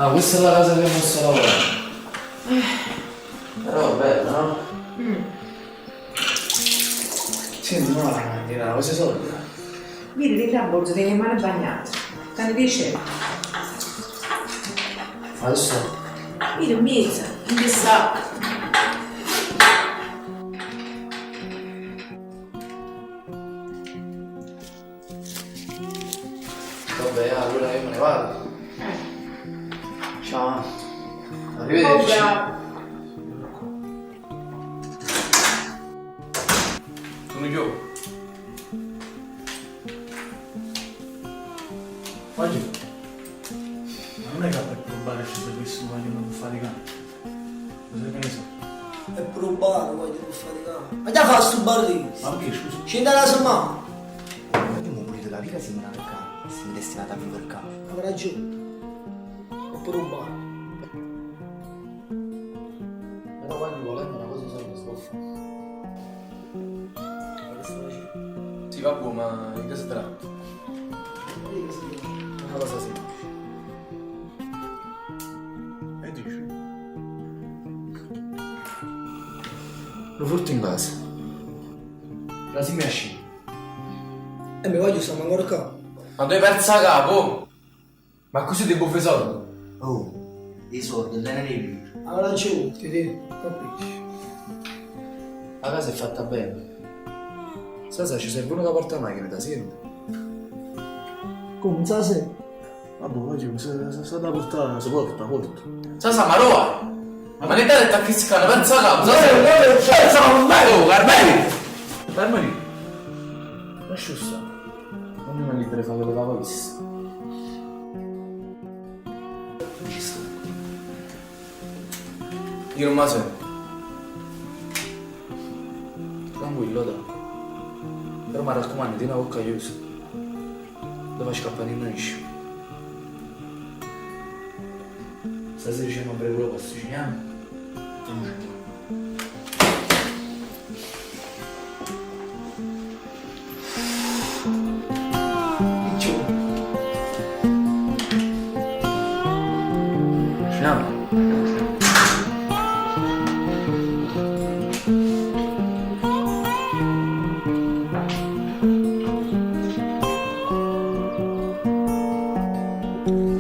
Ah, questa è la casa che posso lavorare. Però bella, no? Senti, ma tieni una cosa solida. Vedi, dint' 'a borza tiene 'e mane bagnate. T'hanno dicere. Ma adesso. Vide 'mmiezzo, dint' 'e sacche. Vabbè, allora io me ne vado. Eh. Ciao. Arrivederci. Oh, bravo. Sono io. Oggi. Ma non è che per provare ci serve questo voglio non faticare. Lo sai che ne so? È pure un bar, voglio non faticare. Ma già fa sto bar lì? Ma perché scusa? Scende la somma. Noi abbiamo pulito la vita siamo nati qua e siamo destinati a vivere qua. Ha ragione. È pure un bar. Però quando volendo una cosa sola si può fare. Ma che stai facendo? Sì, vabbè, ma di che si tratta? Ma di che si tratta? Una cosa semplice. E dici? Lo furto in casa. La si mi esce. E mi voglio stiamo ancora qua. Ma dove persa la capo? Ma così devo fare soldi? Oh, i soldi, non è libero. Ha ragione, ti dico, capisci? La casa è fatta bene. Sasa ci serve uno da porta macchina, da senti? Come, sa se? Vabbè, oggi se, se, da portare, si porta, porta. Sasa, ma Roa! Ma ne dai a fiscale, pensa a capo, Sasa! Oh, Carmelo! Fermati! Lascia stare. Non mi libero fare quello che avevo visto. Ci sto. Io non me la sento. Tranquillo, dai. Però mi raccomando, tieni la bocca chiusa. Dove scappare non esce. Stasera ci a bere quello posto, ci andiamo? Piccio. Ci andiamo?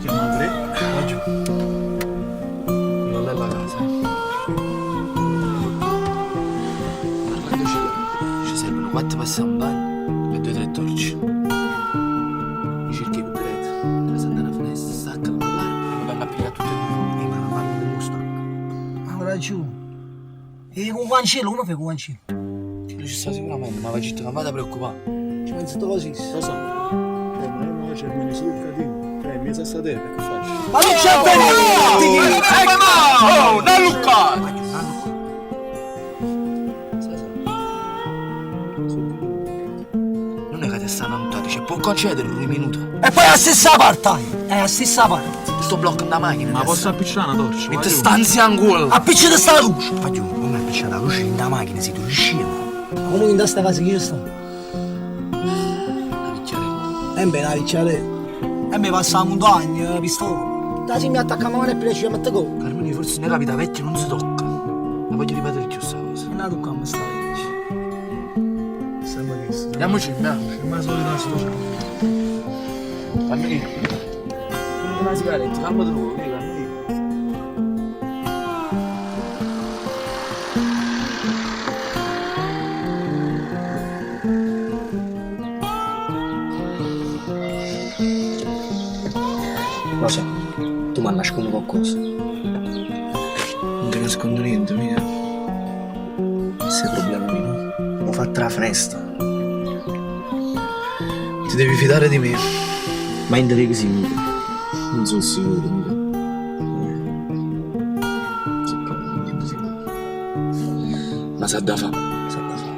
Chiama Andrea. Oggi. Non è la casa. Ma quando ci ci servono quattro passampan e due o tre torce. Mi cerchi più diretto, la santa una finestra, stacca l'allarme e mi vanno a pigliare tutte e due. Eh, ma la parlo del stanco. Ha ragione. E con cancello, come fai con cancello? Ci sta sicuramente, ma va non vado a preoccupare. Ci pensi tu così? Lo so. Ma io mo c'è almeno sul catino. In mezzo a sta terra, che faccio? Ma non c'è niente! Oh, non Luca! Sasa. Non è che ti stanno annotati, cioè può concedere un minuto. E poi la stessa parte! È la stessa parte! Sto bloccando la macchina. Ma posso appicciare una torcia? Mi ti stanzi ancora. Appicciate sta luce! Voglio, come appicciare la luce in da macchina, se tu riusciamo. Comunque in questa casa chi ci sta? La vecchiarella. E beh, la vecchiarella. E mi passa la montagna, la pistola. Da si mi attacca a mano e poi ci mette go. Carmine, forse nella vita vecchia non si tocca. Ma voglio ripetere più sta cosa. Non la tocca sta vecchia. Sembra che sto. Andiamoci, andiamo. C'è mai solita storia. Carmine. Una sigaretta, calma tu, vieni Carmine. Lo so, tu mi nascondi qualcosa. Non ti nascondo niente, mica. Se è problema mio, no? Ho fatto la finestra. Ti devi fidare di me. Ma in te così, mica. Non sono sicuro, mica. Sì, proprio niente sicuro. Ma sa da fa. Sa da fare.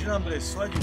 Facite ampresso, guagliù.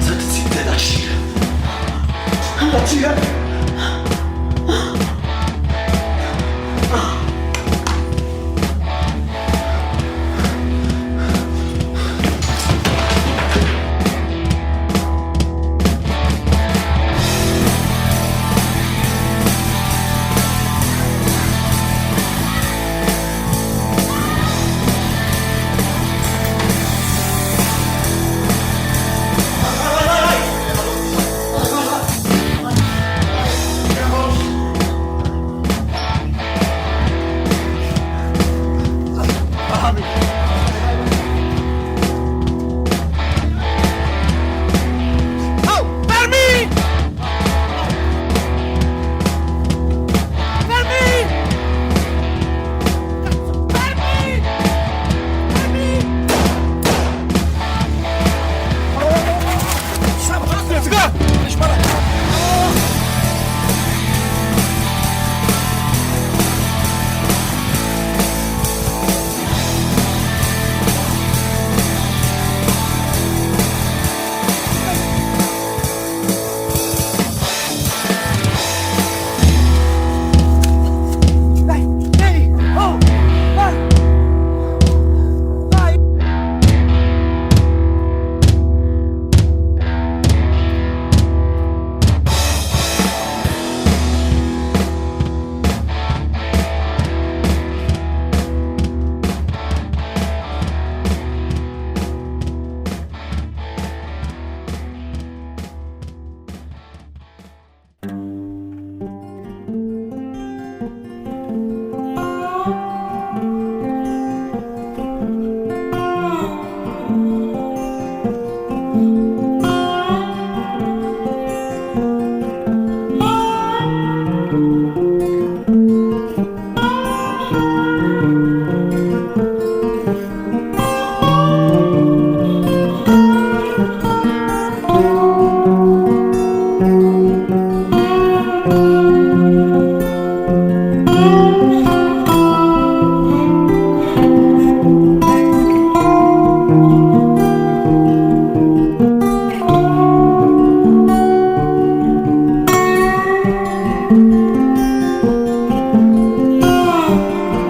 State zitte, lasci. Lasci. Dai, vieni! Oh! Vai! Vai!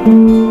Thank